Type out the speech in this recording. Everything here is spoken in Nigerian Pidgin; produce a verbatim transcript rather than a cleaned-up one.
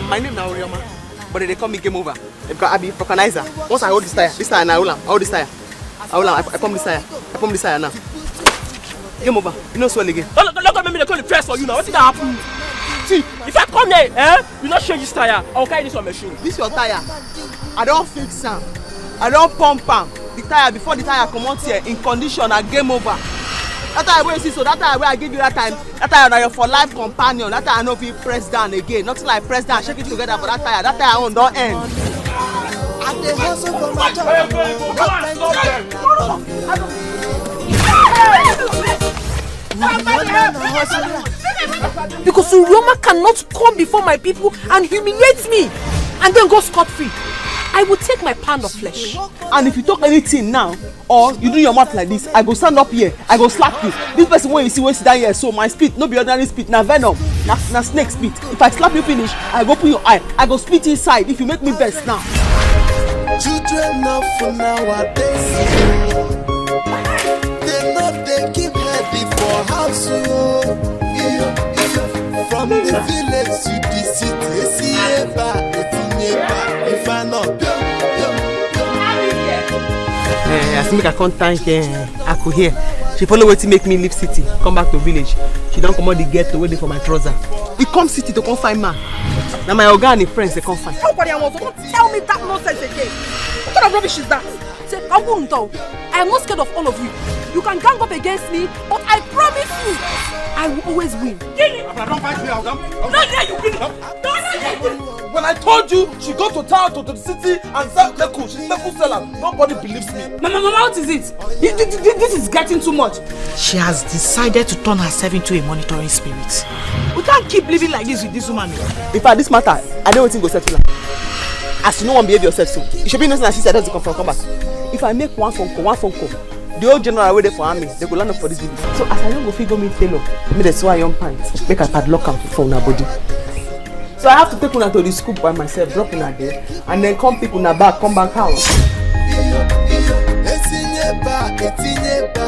My name na Orioma, but they call me Game Over. Because I be vulcanizer. Once I hold this tire, this tire na hold am, I hold this tire. I hold am, I, I pump this tire, I pump this tire now. Game Over. You no swell again. Don't, don't, don't come make me dey come dey press for you now. Wetin dey happen? See, if I come here, eh, you no change this tire, I will carry this one machine. This your tire, I don fix am. I don pump am. The tire, before the tire comot here, in condition, na Game Over. That tire wey you see so, that tire wey I give you that time, that tire na your for life companion. That tire no fit press down again. Nothing like press down, shake it together for that tire. That tire own don end. I dey hustle for my job. Because Urioma cannot come before my people and humiliate me and then go scot-free. I will take my pound of flesh. And if you talk anything now, or you do your mouth like this, I go stand up here, I go slap you. This person wey you see wey sit down here so, my spit no be ordinary spit, na venom, na, na snake spit. If I slap you finish, I go open your eye, I go spit inside if you make me vex now. Children of nowadays, they no dey keep head for house o. From the village to the city, esi eba, etinye eba, if I no pio, pio, pio. Eh, as make I come thank, eh, Aku here. She follow wetin make me leave city, come back to village. She don comot the ghetto wey dey for my trouser. E come city to come find man. Na my oga and im friends dey come find. Nobody, I want to, don't tell me that nonsense again. What kind of rubbish is that? Say, I won't talk. I am not scared of all of you. You can gang up against me, but I promise you, I will always win. Kill him! Abra, don't fight me, I'll come. No, yeah, you win. No, no, yeah, you win. When I told you, she go to town, to, to the city and sell kpeku. She's kpeku seller. Nobody believes me. Mama, Mama, what is it? This, this, this is getting too much. She has decided to turn herself into a monitoring spirit. We can't keep living like this with this woman. In fact, this matter, I know wetin go settle am. As you no wan behave yourself so, you should be innocent as sister doesn't come from come back. If I make one phone call, one phone call, the old general wey dey for army, they go land up for this village. So as I no go fit go meet tailor, make dem sew iron pants, make I padlock am for una body. So I have to take una to the school by myself, drop una there, and then come pick una back, come back house. Etinye eba, etinye eba,